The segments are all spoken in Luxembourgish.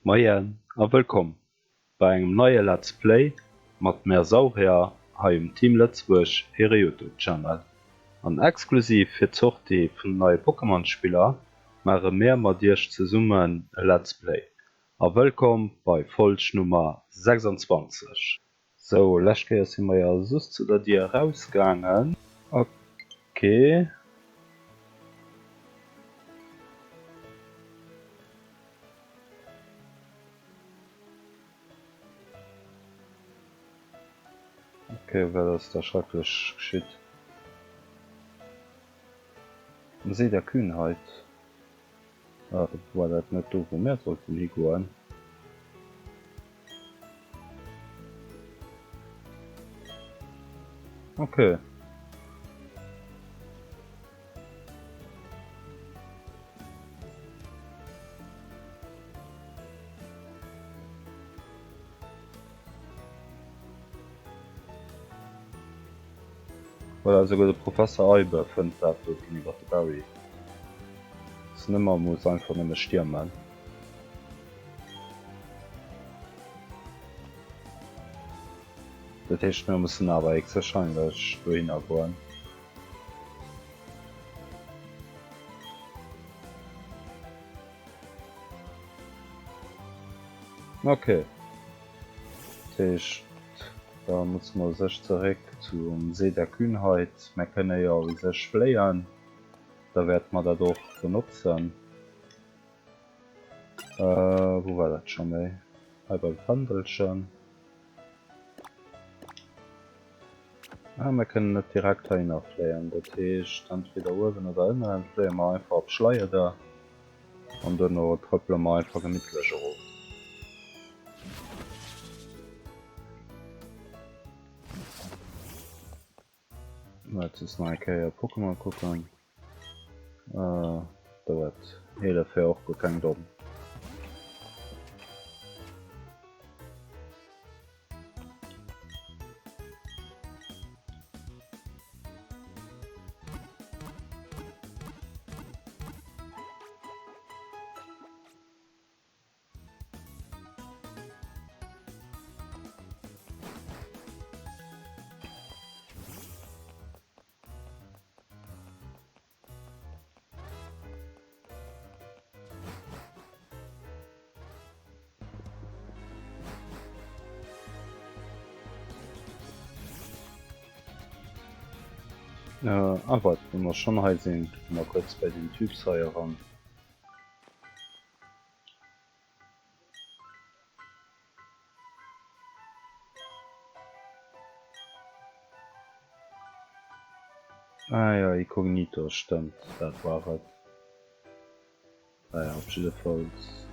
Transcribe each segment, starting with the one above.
Moien a wëllkomm bei engem neie Let's Play mat mär Saurier hei um Team Lëtzebuerg hire Youtube Channel. An exklusiv fir d'Sortie vun den neie Pokémon Spiller maache mär mat iech zesummen e Let's Play. A wëllkomm bei Folg Nummer 26. Sou, lescht Kéier si mer jo soss zu der Dier erausgaangen. Ok. Ok, wat ass da schrecklech geschitt? See der Kühnheit. War dat net do wou mär sollten higoen? Okay. Voilà, esouguer de Professer Eibe fënnt dat doten iwwer de Barry. Ass nëmmer muss einfach nëmme stiermen. Dat heescht mir mussen awer héchstwahrscheinlech dohinner goen. Okay. Dat heescht, da musse mer u sech zeréck zum See der Kühnheit. Mer kënne jo u sech fléien, da wäerte mer dat och benotzen. Wou war dat scho méi? Hei beim Fändelchen. Ah, mer kënnen net direkt heihinner fléien. Dat heescht, entweder uewen oder ënnen fléie mer einfach op Schleieder an duerno trëppele mer einfach gemittlech erof. Jetzt ist nach eng Kéier Pokémon kucken. Äh, do huet Heelef jo och guer keng domm. Äh, ah wat, wa mer schonn hei sinn, kucke mer kuerz bei den Typs hei eran. Ah ja, Inkognito, stëmmt, dat war et. Naja, op jiddefalls.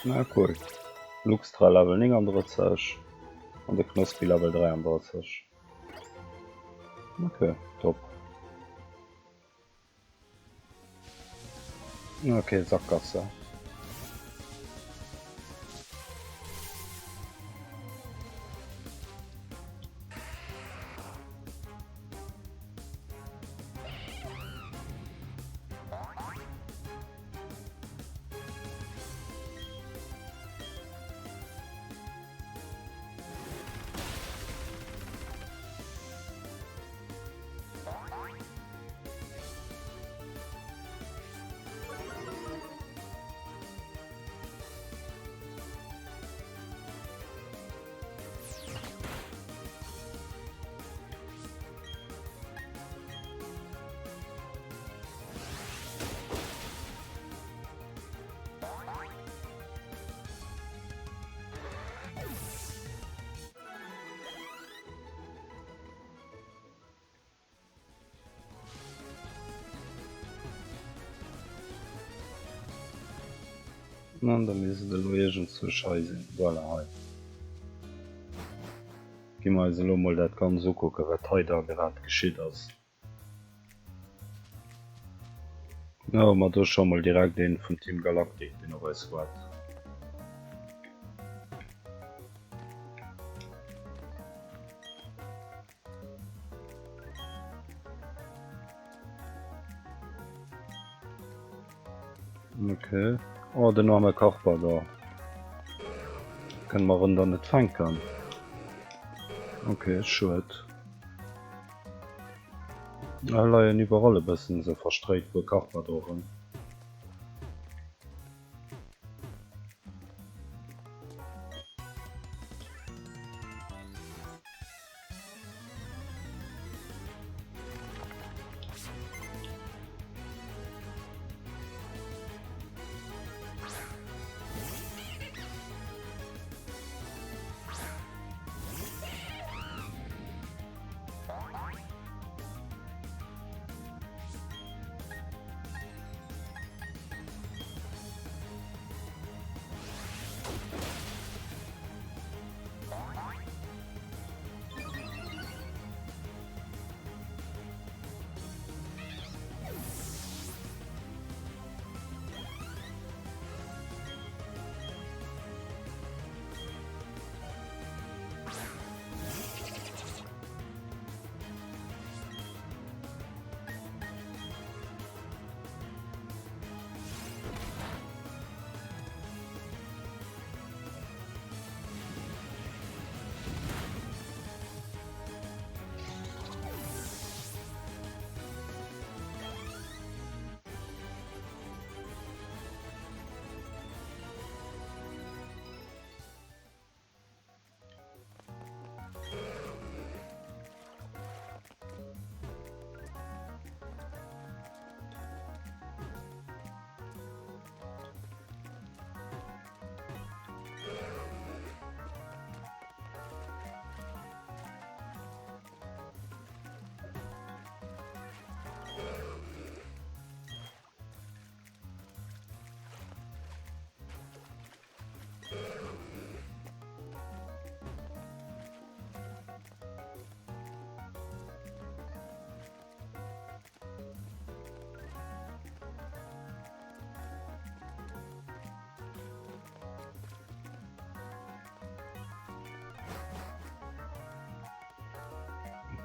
Na cool. Luxtra Level 39 an de Knospi Level 33. Okay, top. Okay, Sackgasse. An da misst et elo iergendzwousch hei sinn. Voilà, hei. Gi mer eis elo mol dat Ganz ukucken, wat hei da grad geschitt ass. Da hu mer do scho mol direkt een vum Team Galactic, deen op eis waart. Okay. Oh, den arme Karpador. Kënne mer en dann net fänken? Okay, schued. Hei leien iwwerall e bëssen esou verstréit puer Karpadoren.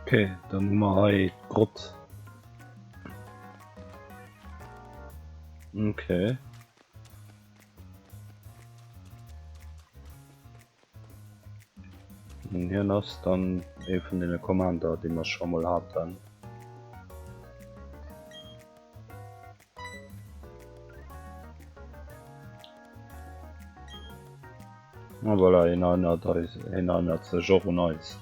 Okay, dann hu mer hei d'Grott. Okay. An hien ass dann ee vun deene Commander, déi mer scho mol haten. Ah voilà, hien erënnert eis, hien erënnert sech och un eis.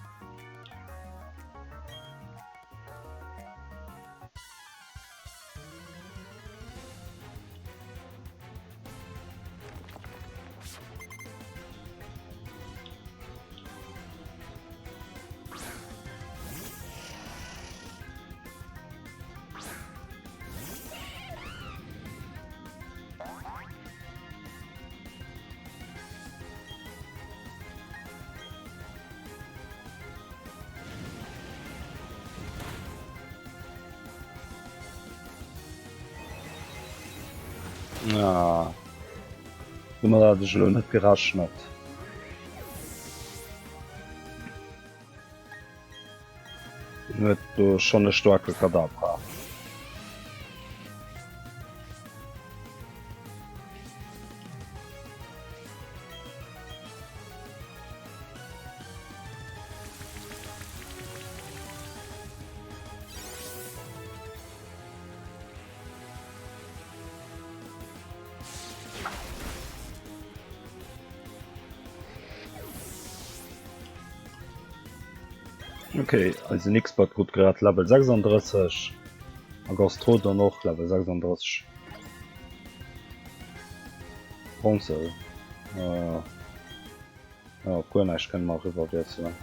Ah. Domat hat ech elo net gerechnet. En huet do schonn e staarke Kadabra. Okay, eisen Expert krut grad Level 36 a Gastrodon och Level 36. Bronze. Äh, ja, op guer näischt kënne mer eriwwer wiesselen.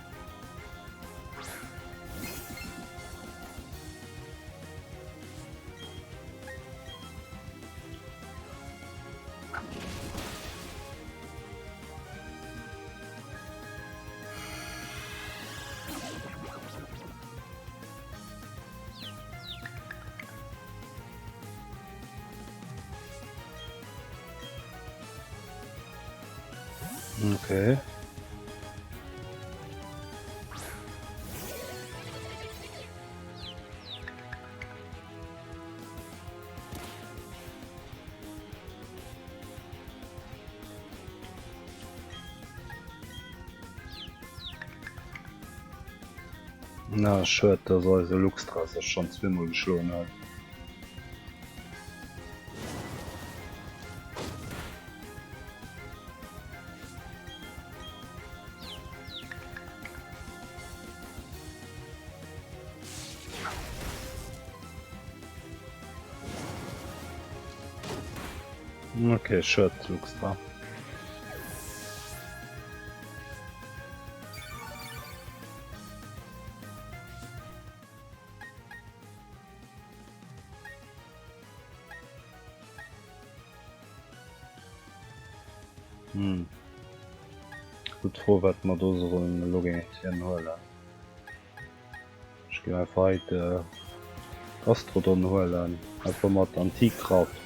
Okay. Na, schued, dass eise Luxtra sech schonn zweemol geschloen huet. Okay, schued, Luxtra. Hm. Gutt Fro wat mer do sollen elo géint hien huelen. Ech géif einfach hei de Gastrodon huelen, einfach mat Antikraft.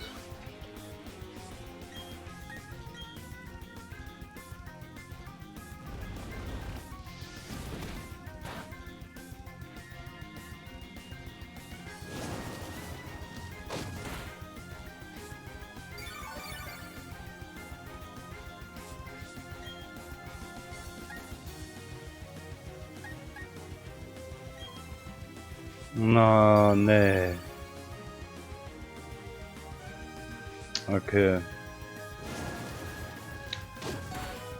Na nee. Okay.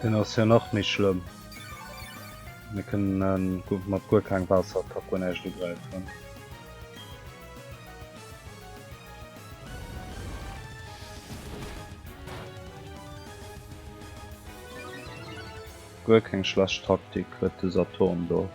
Den ass jo nach méi schlëmm. Mir kënnen mat guer keng Waasserattack guer näischt ugräifen. Guer keng schlecht Taktik huet de Saturn do.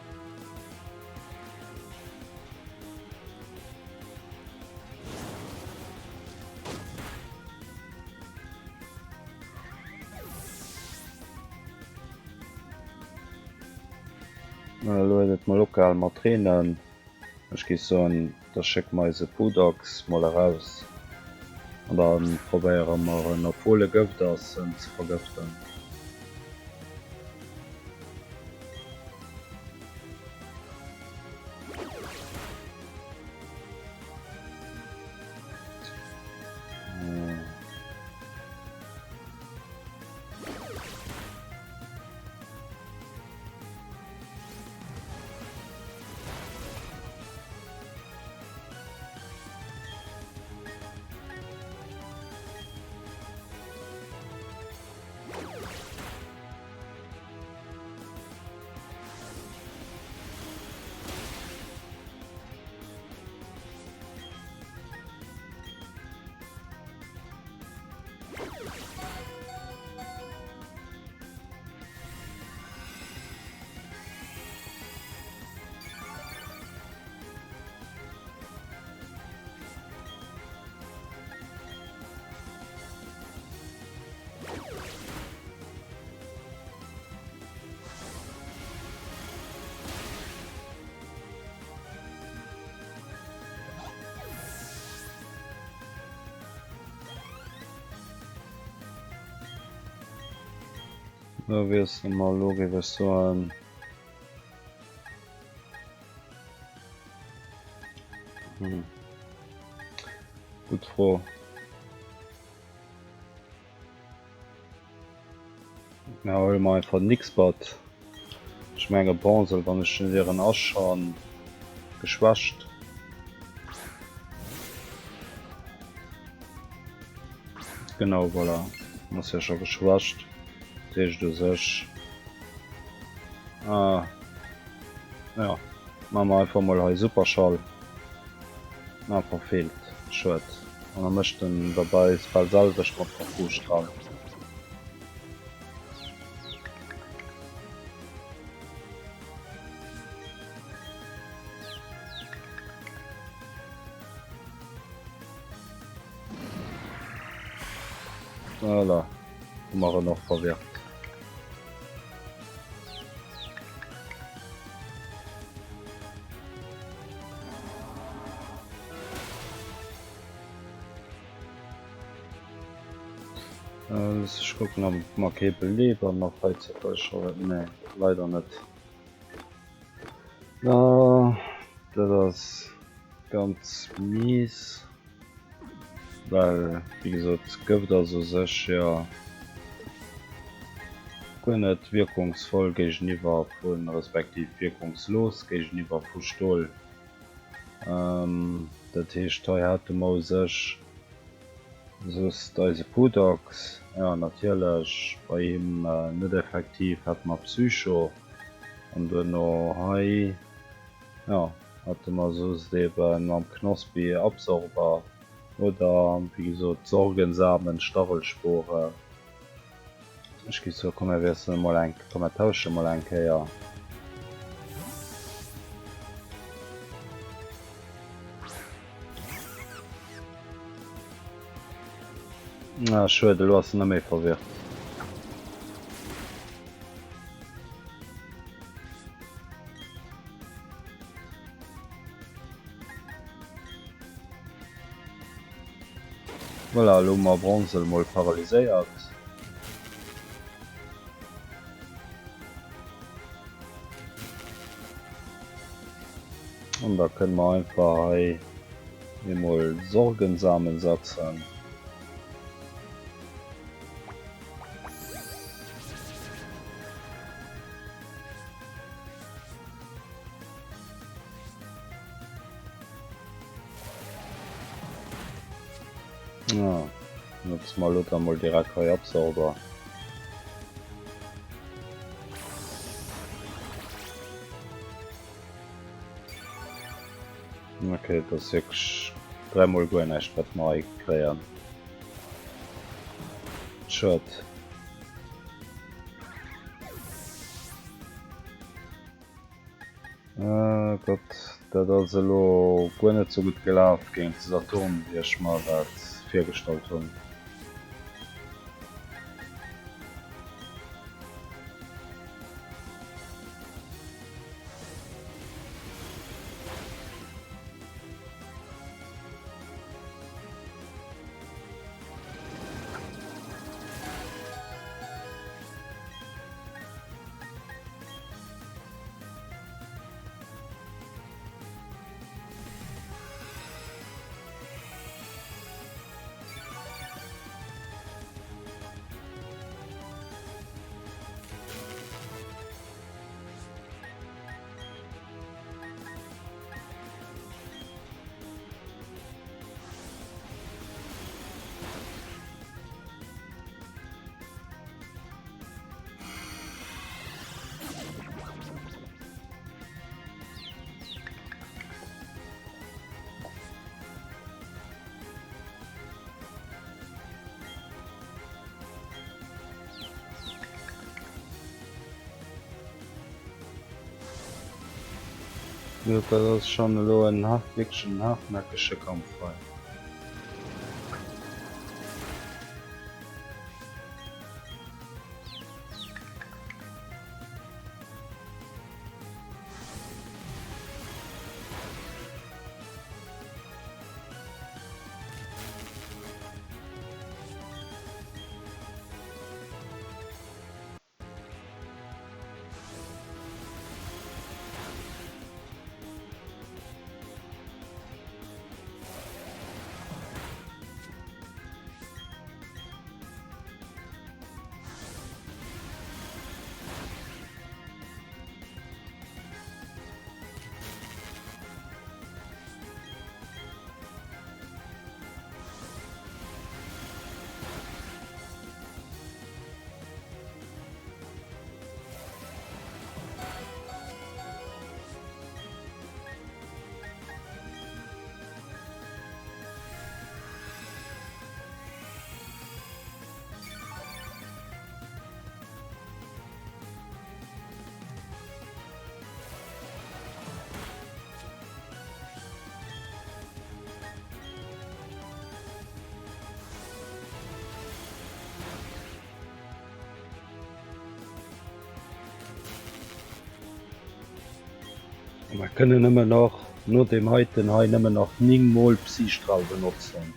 Elo huet et mol opgehal mat reenen. Ech géif soen, da schécke mer eise Pudox mol eraus an da probéiere mer en, obwuel e Gëft ass, en ze vergëften. Da wiessele mer elo, géif ech soen. Hm. Gutt Fro. Mir huele mer einfach Nixbert. Ech menge Bonsel, wann ech net ieren, ass schon geschwächt. Genau, voilà. Ass jo scho geschwächt. Dat heescht u sech... Ah. Ja, maache mer einfach mol hei Superschall. Ah, verfeelt. Schued. An da mécht en derbäi bal selwecht mat Verfuusstral. Voilà, hu mer en och verwirrt. Looss ech kucken ob mer kee Beleber nach hei zoufälleg hunn. Nee, leider net. Ah, dat ass ganz mies. Well, wéi gesot, Gëft ass u sech jo guer net wierkungsvoll géigeniwwer vu, respektiv wierkungslos géigeniwwer vu Stol. Dat heescht, hei hate mer u sech soss eise Pudox, jo natierlech bei him net effektiv, hate mer Psycho an duerno hei, jo hate mer soss eben mam Knospi Absorber oder wéi gesot Sorgensamen, Stachelspore. Ech géif soen, komm mir wiesselen emol eng, komm mir tauschen emol eng Kéier. Ah, schued, elo ass en net méi verwirrt. Voilà, elo hu mer Bronzel mol paralyséiert. An da kënne mer einfach hei emol Sorgensamen setzen. Ah, notze mer elo da mol direkt hei Absorber. Okay, dat ass wierklech dräimol guer näischt wat mer hei kréien. Schued. Ah Gott, dat ass elo guer net sou gutt gelaf géint de Saturn wéi ech mer dat virgestallt hunn. Jo, dat ass schonn elo en wierklech en hartnäckege Kampf hei. Mer kënnen nëmmen nach no deem heiten hei nëmmen nach 9 mol Psystrahl benotzen.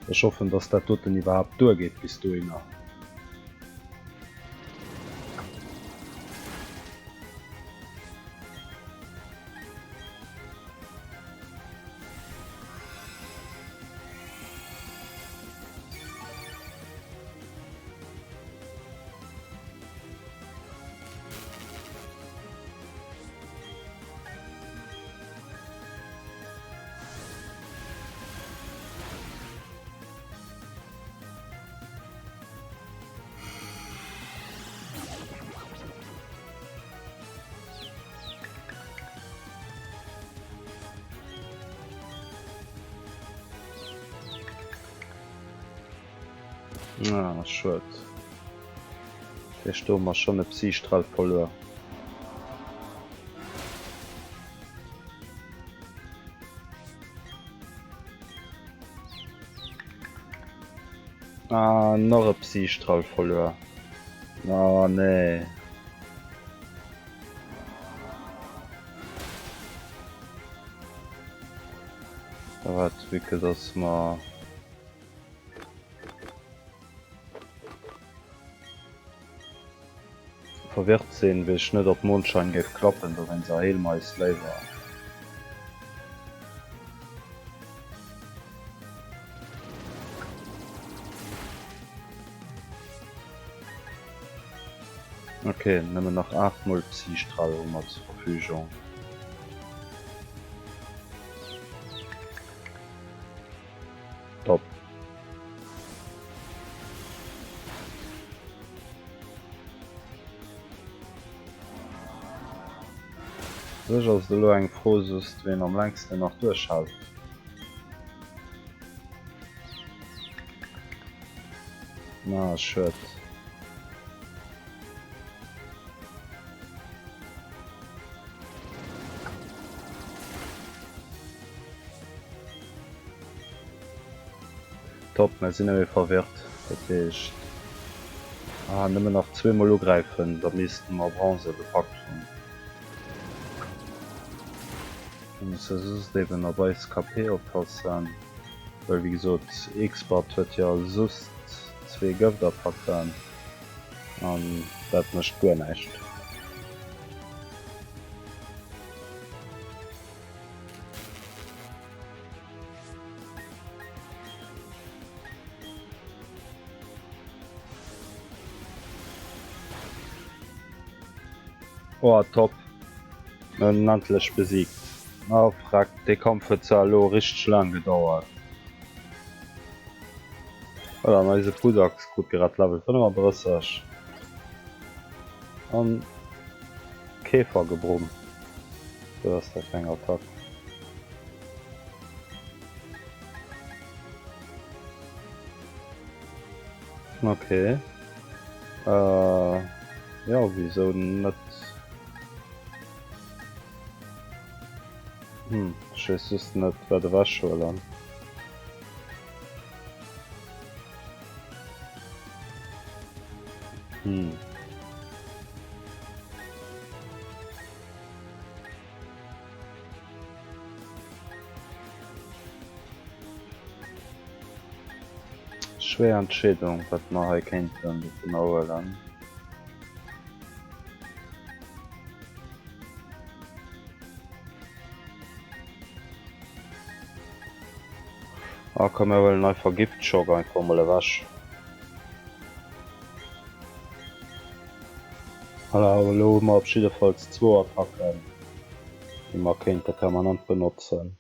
Ech hoffen dass dat doten iwwerhaapt duergeet bis dohinner. Ah, schued. Ech do hu mer schonn e Psystrahl verluer. Ah, nach e Psystrahl verluer. Oh nee. Da wat, vue que dass mer... Verwirrt sinn, weess ech net ob Mondschein géif klappen, dowéinst erheele mer eis léiwer. Ok, nëmmen nach 8 mol Psystrahl hu mer zur Verfügung. Top. Sech ass et elo eng Fro just ween am längsten nach duerchhält. Ah schued. Top, mir sinn ewéi verwirrt. Dat heescht, ah, nëmmen nach zweemol ugräifen, da misste mer Bronze gepackt hunn. Mir musse just eben op eis KP oppassen, well wéi gesot, Expert huet jo just zwee Gëftattacken an dat mécht guer näischt. Oh top, mir hunn en endlech besiegt. Oh freck, dee Kampf huet zwar elo richteg laang gedauert. Voilà, an eise Pudax krut grad Level 35 an Käfergebrumm. Wat ass dat fir eng Attack? Okay. Äh, ja, wieso net? Hm, ech weess just net, wat ewechhuelen. Hm. Schwéier Entscheedung, wat mer hei kéinten dovunner huelen. Ah komm, mir huelen einfach Giftschock einfach mol ewech. Voilà, elo hu mer op jiddefalls zwou Attacken, déi mer kéinte permanent benotzen.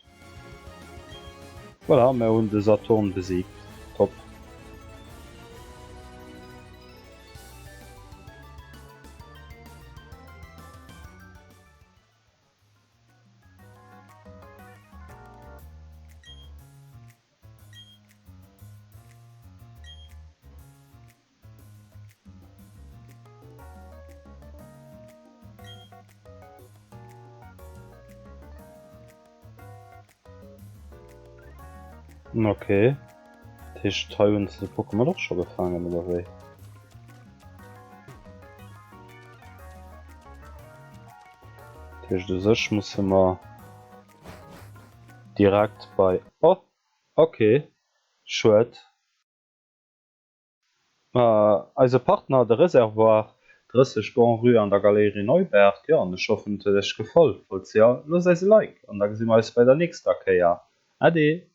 Voilà, mer hunn de Saturn besiegt. Top. Okay. Dat heescht, hei hunn se de Pokémon och scho gefaangen, oder wéi? Dat heescht u sech musse mer direkt bei, oh ok, schued. Eise Partner, de Réservoir, 30 Grand-Rue an der Galerie Neuberg. Jo, an ech hoffen et huet iech gefall. Falls jo, loosst eis e Like an da gesi mer eis bei der nächster Kéier. Ade!